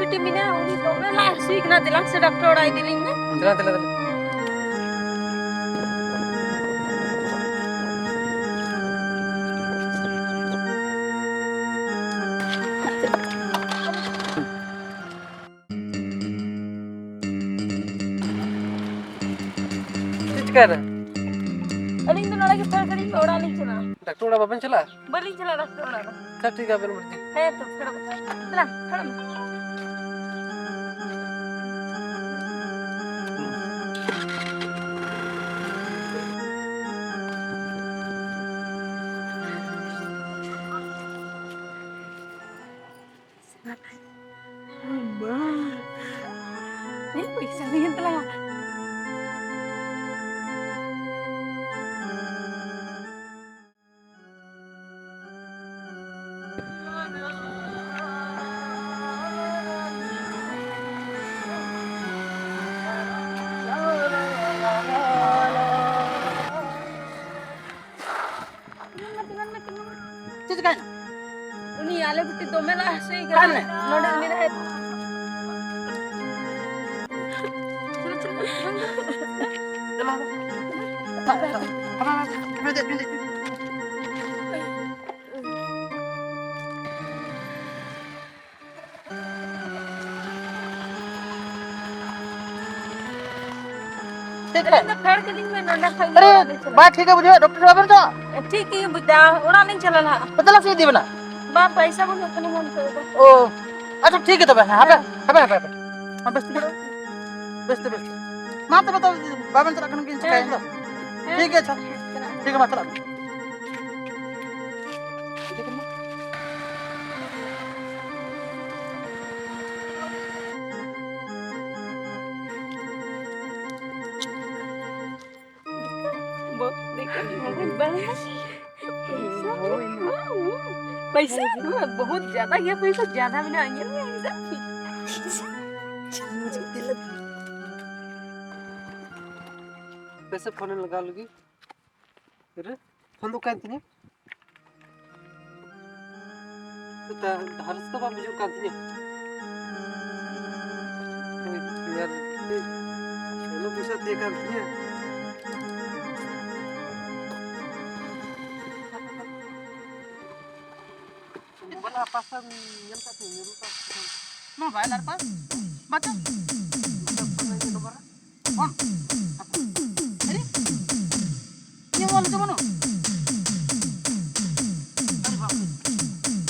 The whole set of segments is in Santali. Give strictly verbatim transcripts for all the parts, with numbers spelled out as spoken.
ᱵᱤᱴᱤ ᱢᱮᱱᱟᱭᱟ, ᱩᱱᱤ ᱫᱚᱢᱮ ᱞᱟᱡ ᱦᱟᱹᱥᱩᱭᱮ ᱠᱟᱱᱟ, ᱫᱮᱞᱟ ᱥᱮ ᱰᱟᱠᱛᱟᱨ ᱚᱲᱟᱜ ᱤᱫᱤ ᱞᱤᱧ ᱢᱮ᱾ ᱫᱮᱞᱟ, ᱫᱮᱞᱟ, ᱫᱮᱞᱟ᱾ ᱪᱮᱫ ᱪᱤᱠᱟᱹᱭᱮᱱᱟ? ᱟᱹᱞᱤᱧ ᱫᱚ ᱱᱚᱰᱮ ᱜᱮ ᱯᱷᱮᱰ ᱠᱟᱹᱞᱤᱧ ᱯᱮ, ᱚᱲᱟᱜ ᱞᱤᱧ ᱪᱟᱞᱟᱜᱼᱟ᱾ ᱰᱟᱠᱛᱟᱨ ᱚᱲᱟᱜ ᱵᱟᱵᱮᱱ ᱪᱟᱞᱟᱜᱼᱟ? ᱵᱟᱹᱞᱤᱧ ᱪᱟᱞᱟᱜᱼᱟ ᱰᱟᱠᱛᱟᱨ ᱚᱲᱟᱜ ᱫᱚ᱾ ᱟᱪᱪᱷᱟ, ᱴᱷᱤᱠ ᱜᱮᱭᱟ, ᱟᱵᱮᱱ ᱵᱷᱚᱨᱛᱤ᱾ ᱦᱮᱸ ᱛᱚ, ᱯᱷᱮᱰᱚᱜ ᱠᱟᱱᱟ᱾ ᱫᱮᱞᱟ, ᱯᱷᱮᱰᱚᱜ ᱢᱮ᱾ ᱮ, ᱯᱚᱭᱥᱟ ᱦᱩᱭᱮᱱ ᱛᱟᱞᱟᱝᱟ᱾ ᱪᱮᱫ ᱪᱤᱠᱟᱹᱭᱮᱱᱟ? ᱩᱱᱤ ᱟᱞᱮ ᱵᱤᱴᱤ ᱫᱚᱢᱮ ᱞᱟᱡ ᱦᱟᱹᱥᱩᱭᱮ ᱠᱟᱱᱟ᱾ ᱚᱠᱟᱨᱮ ᱢᱮᱱᱟᱭᱟ? ᱱᱚᱰᱮ ᱢᱮᱱᱟᱭᱟ᱾ ᱫᱮᱞᱟ, ᱫᱮᱞᱟ᱾ ᱦᱟᱯᱮ, ᱦᱟᱯᱮ, ᱦᱟᱯᱮ, ᱦᱟᱯᱮ, ᱦᱟᱯᱮ, ᱦᱟᱯᱮ, ᱦᱟᱯᱮ᱾ ᱪᱮᱫ ᱯᱮ? ᱟᱹᱞᱤᱧ ᱫᱚ ᱯᱷᱮᱰ ᱠᱟᱹᱞᱤᱧ ᱢᱮ, ᱱᱚᱰᱮ ᱠᱷᱚᱡ ᱜᱮ ᱟᱨᱮ, ᱚᱲᱟᱜ ᱞᱤᱧ ᱪᱟᱞᱟᱜᱼᱟ᱾ ᱵᱟᱭ ᱴᱷᱤᱠ ᱮ ᱵᱩᱡᱷᱟᱹᱣᱟ, ᱰᱚᱠᱴᱚᱨ ᱵᱟᱵᱮᱱ ᱪᱟᱞᱟᱜᱼᱟ? ᱴᱷᱤᱠ ᱜᱮ ᱵᱩᱡᱷᱟᱹᱣᱟ, ᱚᱲᱟᱜ ᱞᱤᱧ ᱪᱟᱞᱟᱜᱼᱟ ᱱᱟᱦᱟᱜ᱾ ᱫᱮᱞᱟ ᱥᱮ ᱤᱫᱤ ᱵᱮᱱᱟ? ᱵᱟᱝ, ᱯᱚᱭᱥᱟ ᱵᱟᱹᱱᱩᱜ ᱛᱟᱹᱞᱤᱧᱟ ᱱᱤᱛᱚᱜ ᱫᱚ᱾ ᱚ, ᱟᱪᱪᱷᱟ, ᱴᱷᱤᱠ ᱜᱮᱭᱟ ᱛᱚᱵᱮ, ᱦᱮᱸ, ᱦᱟᱯᱮ, ᱦᱮᱸ᱾ ᱦᱟᱯᱮ, ᱦᱟᱯᱮ, ᱦᱟᱯᱮ᱾ ᱢᱟ, ᱵᱮᱥ ᱛᱮ ᱵᱮᱥ᱾ ᱵᱮᱥ ᱛᱮ ᱵᱮᱥ᱾ ᱢᱟ ᱛᱚᱵᱮ ᱛᱚ ᱵᱟᱵᱮᱱ ᱪᱟᱞᱟᱜ ᱠᱷᱟᱱ ᱠᱤᱱ ᱪᱤᱠᱟᱹᱭᱮᱱ ᱫᱚ᱾ ᱦᱮᱸ᱾ ᱴᱷᱤᱠ ᱜᱮᱭᱟ, ᱟᱪᱪᱷᱟ᱾ ᱴᱷᱤᱠ ᱜᱮᱭᱟ, ᱢᱟ ᱪᱟᱞᱟᱜ ᱵᱮᱱ᱾ बहुत दिक्कत हो गई बहन। पैसा, पैसा, हाँ, बहुत ज्यादा गया पैसा, ज्यादा मैंने आगे नहीं आया। पैसे फोन लगा लूंगी। अरे, फोन तो कान तिने। तो ता-, धार से तो बाप बुजुर्ग कान तिने। ᱧᱮᱞ, ᱥᱮᱞᱚ ᱯᱚᱭᱥᱟ ᱛᱟᱦᱮᱸ ᱠᱟᱱ ᱛᱤᱧᱟᱹ᱾ ᱵᱟᱞᱟ ᱯᱟᱥᱟ ᱧᱮᱞ ᱠᱟᱛᱮ ᱧᱩᱨᱩ ᱠᱟᱜ ᱱᱚᱣᱟ ᱵᱟᱭ ᱞᱟᱨᱯᱟ? ᱵᱟᱪᱟ? ᱯᱷᱳᱱ? ᱟᱨᱮ? ᱤᱧᱟᱹᱜ ᱢᱳᱵᱟᱭᱤᱞ ᱨᱮᱫᱚ ᱵᱟᱹᱱᱩᱜ᱾ ᱟᱨᱮ ᱵᱟᱯ ᱨᱮ᱾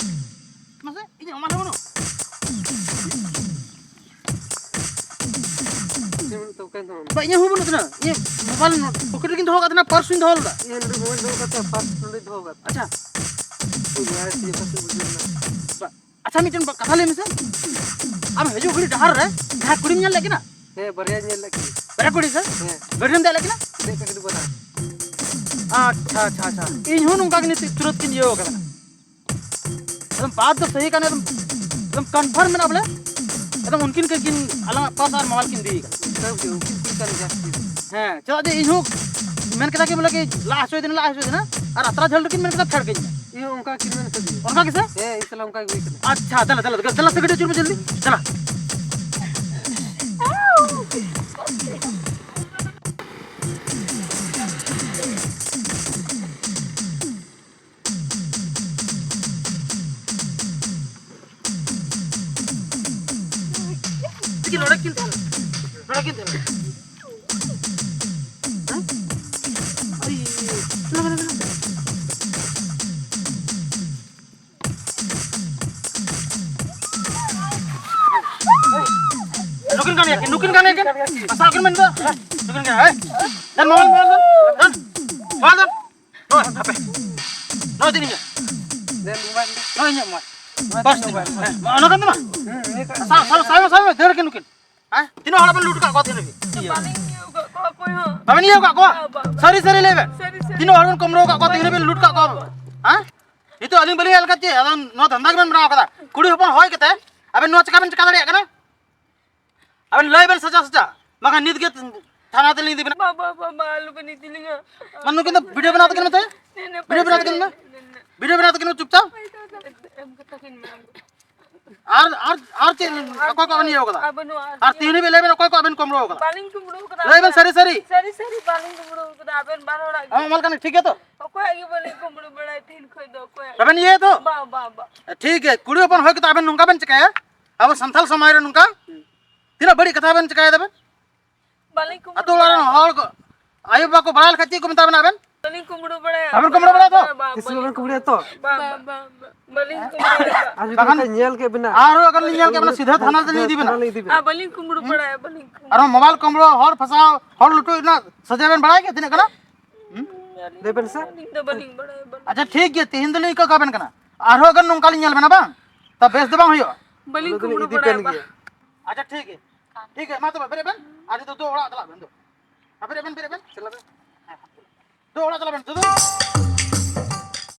ᱢᱟᱥᱮ, ᱤᱧᱟᱹᱜ ᱢᱳᱵᱟᱭᱤᱞ ᱨᱮ ᱵᱟᱹᱱᱩᱜ᱾ ᱪᱮᱫ ᱵᱟᱹᱱᱩᱜ ᱛᱟᱢ ᱠᱟᱱ ᱛᱟᱢᱟ? ᱵᱟ, ᱤᱧᱟᱹᱜ ᱦᱚᱸ ᱵᱟᱹᱱᱩᱜ ᱛᱤᱧᱟᱹ᱾ ᱤᱧᱟᱹᱜ ᱢᱳᱵᱟᱭᱤᱞ ᱯᱚᱠᱮᱴ ᱨᱮᱜᱮᱧ ᱫᱚᱦᱚ ᱠᱟᱜ ᱛᱟᱦᱮᱱᱟ, ᱯᱟᱨᱥ ᱨᱤᱧ ᱫᱚᱦᱚ ᱞᱮᱫᱟ᱾ ᱤᱧ ᱱᱚᱰᱮ ᱢᱳᱵᱟᱭᱤᱞ ᱫᱚᱦᱚ ᱠᱟᱛᱮ ᱯᱟᱨᱥ ᱱᱚᱰᱮᱧ ᱫᱚᱦᱚ ᱠᱟᱫᱟ᱾ ᱟᱪᱪᱷᱟ᱾ ᱤᱧ ᱟᱭ ᱥᱤ ᱯᱟᱥᱮ ᱵᱩᱡᱷᱟᱹᱣ ᱮᱱᱟ᱾ ᱵᱟ, ᱟᱪᱪᱷᱟ, ᱢᱤᱫᱴᱮᱱ ᱵᱟ-, ᱠᱟᱛᱷᱟ ᱞᱟᱹᱭ ᱢᱮᱥᱮ᱾ ᱟᱢ ᱦᱤᱡᱩᱜ ᱜᱷᱟᱹᱲᱤ ᱰᱟᱦᱟᱨ ᱨᱮ ᱡᱟᱦᱟᱸ ᱠᱩᱲᱤᱢ ᱧᱮᱞ ᱞᱮᱫ ᱠᱤᱱᱟ? ᱦᱮᱸ, ᱵᱟᱨᱭᱟ ᱧᱮᱞ ᱞᱮᱫ ᱠᱤᱱᱟ᱾ ᱵᱟᱨᱭᱟ ᱠᱩᱲᱤ ᱥᱮ? ᱦᱮᱸ᱾ ᱜᱟᱹᱰᱤ ᱨᱮᱢ ᱫᱮᱡ ᱞᱮᱫ ᱠᱤᱱᱟ? ᱫᱮᱡ ᱠᱟᱛᱮ ᱜᱟᱹᱰᱤ ᱵᱟᱞᱟ᱾ ᱟᱪᱪᱷᱟ, ᱟᱪᱪᱷᱟ, ᱟᱪᱪᱷᱟ᱾ ᱤᱧ ᱦᱚᱸ ᱱᱚᱝᱠᱟ ᱜᱮ ᱱᱤᱛ ᱛᱩᱨᱟᱹᱛ ᱠᱤᱱ ᱤᱭᱟᱹ ᱠᱟᱫᱟ᱾ ᱮᱠᱫᱚᱢ ᱵᱟᱛ ᱫᱚ ᱥᱟᱹᱦᱤ ᱠᱟᱱᱟ, ᱮᱠᱫᱚᱢ, ᱮᱠᱫᱚᱢ ᱠᱚᱱᱯᱷᱟᱨᱢ ᱢᱮᱱᱟᱜᱼᱟ ᱵᱚᱞᱮ᱾ ᱮᱠᱫᱚᱢ ᱩᱱᱠᱤᱱ ᱜᱮ ᱠᱤᱱ ᱟᱞᱟᱝᱟᱜ ᱯᱟᱥ ᱟᱨ ᱢᱳᱵᱟᱭᱤᱞ ᱠᱤᱱ ᱤᱫᱤᱭ ᱠᱟᱫᱟ᱾ ᱚᱱᱠᱟ ᱜᱮ, ᱩᱱᱠᱤᱱ ᱠᱩᱲᱤ ᱠᱟᱱ ᱜᱮᱭᱟ ᱠᱤᱱ᱾ ᱦᱮᱸ, ᱪᱮᱫᱟᱜ ᱡᱮ ᱤᱧ ᱦᱚᱸ ᱢᱮᱱ ᱠᱮᱫᱟ ᱠᱤᱱ ᱵᱚᱞᱮ ᱠᱤ ᱞᱟᱜ ᱦᱚᱪᱚᱭ ᱫᱤᱱ, ᱞᱟᱜ ᱦᱚᱪᱚᱭ ᱫᱤᱱ, ᱟᱨ ᱟᱛᱨᱟ ᱡᱷᱟᱹᱞ ᱨᱮᱠᱤᱱ ᱢᱮᱱ ᱠᱮᱫᱟ ᱯᱷᱮᱰ ᱠᱟᱹᱧ ᱢᱮ᱾ ᱤᱧ ᱦᱚᱸ ᱚᱱᱠᱟ ᱠᱤᱱ ᱢᱮᱱ ᱠᱟᱫᱤᱧᱟ᱾ ᱚᱱᱠᱟ ᱜᱮᱥᱮ? ᱦᱮᱸ, ᱤᱧ ᱥᱟᱞᱟᱜ ᱚᱱᱠᱟ ᱜᱮ ᱦᱩᱭ ᱠᱟᱱᱟ᱾ ᱟᱪᱪᱷᱟ, ᱫᱮᱞᱟ, ᱫᱮᱞᱟ, ᱫᱮᱞᱟ, ᱫᱮᱞᱟ ᱥᱮ ᱜᱟᱹᱰᱤ ᱟᱹᱪᱩᱨ ᱢᱮ ᱡᱚᱞᱫᱤ, ᱫᱮᱞᱟ᱾ ᱪᱤᱠᱤ ᱱᱚᱰᱮ ᱠᱤᱱ ᱛᱟᱦᱮᱱᱟ, ᱱᱚᱰᱮ ᱠᱤᱱ ᱛᱟᱦᱮᱱᱟ᱾ ᱦᱮᱸ? ᱟᱹᱰᱤ, ᱞᱟᱜᱟ, ᱞᱟᱜᱟ, ᱞᱟᱜᱟ᱾ ᱱᱩᱠᱤᱱ ᱠᱟᱱ ᱜᱮᱭᱟ ᱠᱤᱱ, ᱱᱩᱠᱤᱱ ᱠᱟᱱ ᱜᱮᱭᱟ ᱠᱤᱱ᱾ ᱥᱟᱵ ᱠᱤᱱ ᱢᱮᱱ ᱫᱚ᱾ ᱱᱩᱠᱤᱱ ᱠᱟᱱ, ᱦᱮᱸ? ᱫᱮᱱ ᱢᱳᱵᱟᱭᱤᱞ, ᱢᱳᱵᱟᱭᱤᱞ ᱫᱮᱱ᱾ ᱫᱮᱱ᱾ ᱢᱳᱵᱟᱭᱤᱞ ᱫᱮᱱ᱾ ᱱᱚᱜᱼᱚᱭ, ᱦᱟᱯᱮ᱾ ᱱᱚᱜᱼᱚᱭ ᱫᱤᱱ ᱤᱧᱟᱹᱜ᱾ ᱫᱮᱱ ᱢᱳᱵᱟᱭᱤᱞ ᱫᱮᱱ᱾ ᱱᱚᱜᱼᱚᱭ ᱤᱧᱟᱹᱜ ᱢᱳᱵᱟᱭᱤᱞ᱾ ᱵᱟᱥ ᱫᱤᱱ, ᱦᱮᱸ, ᱚᱱᱟ ᱠᱟᱱ ᱛᱟᱢᱟ? ᱦᱮᱸ, ᱤᱧᱟᱹᱜ ᱠᱟᱱᱟ᱾ ᱥᱟᱵ, ᱥᱟᱵ, ᱥᱟᱵ, ᱥᱟᱵ, ᱫᱟᱹᱲ ᱠᱤᱱ ᱱᱩᱠᱤᱱ᱾ ᱦᱮᱸ? ᱛᱤᱱᱟᱹᱜ ᱦᱚᱲ ᱵᱮᱱ ᱞᱩᱴ ᱠᱟᱜ ᱠᱚᱣᱟ ᱛᱮᱦᱮᱧ ᱦᱟᱹᱵᱤᱡ? ᱵᱟᱹᱞᱤᱧ ᱤᱭᱟᱹ ᱟᱠᱟᱫ ᱠᱚᱣᱟ ᱚᱠᱚᱭ ᱦᱚᱸ᱾ ᱵᱟᱵᱮᱱ ᱤᱭᱟᱹ ᱟᱠᱟᱫ ᱠᱚᱣᱟ? ᱵᱟ, ᱵᱟ, ᱵᱟ᱾ ᱥᱟᱹᱨᱤ, ᱥᱟᱹᱨᱤ ᱞᱟᱹᱭ ᱵᱮᱱ᱾ ᱥᱟᱹᱨᱤ, ᱥᱟᱹᱨᱤ᱾ ᱛᱤᱱᱟᱹᱜ ᱦᱚᱲ ᱵᱮᱱ ᱠᱩᱢᱵᱽᱲᱩ ᱟᱠᱟᱫ ᱠᱚᱣᱟ ᱛᱮᱦᱮᱧ ᱦᱟᱹᱵᱤᱡ ᱞᱩᱴ ᱠᱟᱜ ᱠᱚᱣᱟ? ᱦᱮᱸ? ᱱᱤᱛᱚᱜ ᱟᱹᱞᱤᱧ ᱵᱟᱹᱞᱤᱧ ᱧᱮᱞ ᱟᱠᱟᱫ ᱪᱮᱫ? ᱟᱫᱚ ᱱᱚᱣᱟ ᱫᱷᱟᱱᱫᱟ ᱜᱮᱵᱮᱱ ᱵᱮᱱᱟᱣ ᱟᱠᱟᱫᱟ᱾ ᱠᱩᱲᱤ ᱦᱚᱯᱚᱱ ᱦᱩᱭ ᱠᱟᱛᱮ ᱟᱵᱮᱱ ᱱᱚᱣᱟ ᱪᱮᱠᱟ ᱵᱮᱱ ᱪᱮᱠᱟ ᱫᱟᱲᱮᱭᱟᱜ ᱠᱟᱱᱟ? ᱟᱵᱮᱱ ᱞᱟᱹᱭ ᱵᱮᱱ ᱥᱟᱪᱟ ᱥᱟᱪᱟ᱾ ᱵᱟᱠᱷᱟᱱ ᱱᱤᱛ ᱜᱮ ᱛᱷᱟᱱᱟ ᱛᱮᱞᱤᱧ ᱤᱫᱤ ᱵᱮᱱᱟ᱾ ᱵᱟ, ᱵᱟ, ᱵᱟ, ᱵᱟ, ᱟᱞᱚ ᱵᱮᱱ ᱤᱫᱤ ᱞᱤᱧᱟ᱾ ᱢᱟ ᱱᱩᱠᱤᱱ ᱫᱚ ᱵᱷᱤᱰᱤᱭᱳ ᱵᱮᱱᱟᱣ ᱛᱟᱹᱠᱤᱱ ᱢᱮ ᱛᱟᱭᱟ᱾ ᱱᱮ, ᱱᱮ, ᱵᱷᱤᱰᱤᱭᱳ ᱵᱮᱱᱟᱣ ᱛᱟᱹᱠᱤᱱ ᱢᱮ᱾ ᱱᱮ, ᱱᱮ᱾ ᱵᱷᱤᱰᱤᱭᱳ ᱵᱮᱱᱟᱣ ᱛᱟᱹᱠᱤᱱ ᱢᱮ ᱪᱩᱯᱪᱟᱯ᱾ ᱮᱢ ᱠᱟᱛᱟ ᱠᱤᱱ ᱢᱮ᱾ ᱟᱨ ᱟᱨ ᱟᱨ ᱪᱮᱫ? ᱚᱠᱚᱭ ᱠᱚ ᱵᱮᱱ ᱤᱭᱟᱹ ᱠᱟᱫᱟ? ᱟᱵᱮᱱ ᱱᱚᱣᱟ ᱟᱨ ᱛᱤᱦᱤᱧ ᱦᱟᱹᱵᱤᱡ ᱞᱟᱹᱭ ᱵᱮᱱ, ᱚᱠᱚᱭ ᱠᱚ ᱵᱮᱱ ᱠᱩᱢᱵᱽᱲᱩ ᱠᱟᱫᱟ? ᱵᱟᱹᱞᱤᱧ ᱠᱩᱢᱵᱽᱲᱩ ᱠᱟᱫᱟ᱾ ᱞᱟᱹᱭ ᱵᱮᱱ ᱥᱟᱹᱨᱤ ᱥᱟᱹᱨᱤ᱾ ᱥᱟᱹᱨᱤ ᱥᱟᱹᱨᱤ ᱵᱟᱹᱞᱤᱧ ᱠᱩᱢᱵᱽᱲᱩ ᱠᱟᱫᱟ, ᱟᱵᱮᱱ ᱵᱟᱨ ᱦᱚᱲᱟᱜ ᱜᱮ᱾ ᱟᱢ ᱢᱟᱞ ᱠᱟᱹᱱᱟᱹᱧ, ᱴᱷᱤᱠ ᱜᱮᱭᱟ ᱛᱚ? ᱚᱠᱚᱭᱟᱜ ᱜᱮ ᱵᱟᱹᱞᱤᱧ ᱠᱩᱢᱵᱽᱲᱩ ᱵᱟᱲᱟᱭ ᱛᱤᱦᱤᱧ ᱠᱷᱚᱱ ᱫᱚ, ᱚᱠᱚᱭᱟᱜ ᱜᱮ᱾ ᱵᱟᱵᱮᱱ ᱤᱭᱟᱹᱭᱟ ᱛᱚ? ᱵᱟ, ᱵᱟ, ᱵᱟ᱾ ᱴᱷᱤᱠ ᱜᱮᱭᱟ, ᱠᱩᱲᱤ ᱦᱚᱯᱚᱱ ᱦᱩᱭ ᱠᱟᱛᱮ ᱟᱵᱮᱱ ᱱᱚᱝᱠᱟ ᱵᱮᱱ ᱪᱤᱠᱟᱹᱭᱟ? ᱟᱵᱚ ᱥᱟᱱᱛᱟᱲ ᱥᱚᱢᱟᱡᱽ ᱨᱮ ᱱᱚᱝᱠᱟ ᱛᱤᱱᱟᱹᱜ ᱵᱟᱹᱲᱤᱡ ᱠᱟᱛᱷᱟ ᱵᱮᱱ ᱪᱤᱠᱟᱹᱭᱟ ᱛᱟᱵᱮᱱ? ᱵᱟᱹᱞᱤᱧ ᱠᱩᱢᱵᱽᱲᱩ ᱟᱛᱳ ᱚᱲᱟᱜ ᱨᱮᱱ ᱵᱟᱲᱟᱭᱟ᱾ ᱦᱚᱲ ᱠᱚ, ᱟᱭᱳ ᱵᱟᱵᱟ ᱠᱚ ᱵᱟᱲᱟᱭ ᱞᱮᱠᱷᱟᱱ ᱪᱮᱫ ᱠᱚ ᱢᱮᱛᱟ ᱵᱮᱱᱟ ᱟᱵᱮᱱ? ᱵᱟᱹᱞᱤᱧ ᱠᱩᱢᱵᱽᱲᱩ ᱵᱟᱲᱟᱭᱟ᱾ ᱵᱟᱵᱮᱱ ᱠᱩᱢᱵᱽᱲᱩ ᱵᱟᱲᱟᱭᱟ ᱛᱚ? ᱵᱟ, ᱵᱟ, ᱛᱤᱥ ᱦᱚᱸ ᱵᱟᱵᱮᱱ ᱠᱩᱢᱵᱽᱲᱩᱭᱟ ᱛᱚ? ᱵᱟ, ᱵᱟ, ᱵᱟ, ᱵᱟᱹᱞᱤᱧ ᱠᱩᱢᱵᱽᱲᱩ ᱵᱟᱲᱟᱭᱟ᱾ ᱟᱨ ᱡᱩᱫᱤ ᱵᱟᱠᱷᱟᱱ ᱚᱱᱠᱟ ᱧᱮᱞ ᱠᱮᱫ ᱵᱮᱱᱟ᱾ ᱟᱨᱦᱚᱸ ᱟᱜᱟᱨ ᱞᱤᱧ ᱧᱮᱞ ᱠᱮᱫ ᱵᱮᱱᱟ, ᱥᱤᱫᱷᱟᱹ ᱛᱷᱟᱱᱟ ᱨᱮᱞᱤᱧ ᱤᱫᱤ ᱵᱮᱱᱟ᱾ ᱛᱷᱟᱱᱟ ᱞᱤᱧ ᱤᱫᱤ ᱵᱮᱱᱟ᱾ ᱟᱨ ᱵᱟᱹᱞᱤᱧ ᱠᱩᱢᱵᱽᱲᱩ ᱵᱟᱲᱟᱭᱟ, ᱵᱟᱹᱞᱤᱧ ᱠᱩᱢᱵᱽᱲᱩ᱾ ᱟᱨᱦᱚᱸ ᱢᱳᱵᱟᱭᱤᱞ ᱠᱩᱢᱵᱽᱲᱩ, ᱦᱚᱲ ᱯᱷᱟᱥᱟᱣ, ᱦᱚᱲ ᱞᱩᱴᱩᱡ ᱨᱮᱱᱟᱜ ᱥᱟᱡᱟ ᱵᱮᱱ ᱵᱟᱲᱟᱭ ᱜᱮᱭᱟ ᱛᱤᱱᱟᱹᱜ ᱠᱟᱱᱟ? ᱞᱟᱹᱭ ᱵᱮᱱ ᱥᱮ᱾ ᱟᱹᱞᱤᱧ ᱫᱚ ᱵᱟᱹᱞᱤᱧ ᱵᱟᱲᱟᱭᱟ, ᱵᱟᱹᱞᱤᱧ᱾ ᱟᱪᱪᱷᱟ, ᱴᱷᱤᱠ ᱜᱮᱭᱟ, ᱛᱤᱦᱤᱧ ᱫᱚᱞᱤᱧ ᱤᱠᱟᱹ ᱠᱟᱵᱮᱱ ᱠᱟᱱᱟ᱾ ᱟᱨᱦᱚᱸ ᱟᱜᱟᱨ ᱱᱚᱝᱠᱟ ᱞᱤᱧ ᱧᱮᱞ ᱵᱮᱱᱟ ᱵᱟᱝ, ᱛᱟ ᱵᱮᱥ ᱫᱚ ᱵᱟᱝ ᱦᱩᱭᱩᱜᱼᱟ᱾ ᱵᱟᱹᱞᱤᱧ ᱚᱱᱟ ᱫᱚᱞᱤᱧ ᱠᱩᱢᱵᱽᱲᱩ ᱤᱫᱤ ᱵᱟᱲᱟᱭᱟ ᱯᱮᱱ ᱵᱟ᱾ ᱜᱮᱭᱟ᱾ ᱟᱪᱪᱷᱟ, ᱴᱷᱤᱠ ᱜᱮᱭᱟ, ᱴᱷᱤᱠ ᱜᱮᱭᱟ, ᱢᱟ ᱛᱚᱵᱮ ᱵᱮᱨᱮᱫ ᱵᱮᱱ, ᱟᱨ ᱱᱤᱛᱚᱜ ᱫᱚ ᱚᱲᱟᱜ ᱪᱟᱞᱟᱜ ᱵᱮᱱ ᱫᱚ᱾ ᱦᱮᱸ, ᱵᱮᱨᱮᱫ ᱵᱮᱱ, ᱵᱮᱨᱮᱫ ᱵᱮᱱ, ᱪᱟᱞᱟᱜ ᱵᱮᱱ᱾ ᱦᱮᱸ, ᱦᱮᱸ, ᱫᱩ ᱚᱲᱟᱜ ᱪᱟᱞᱟᱜ ᱵᱮᱱ, ᱫᱩ, ᱫᱩ᱾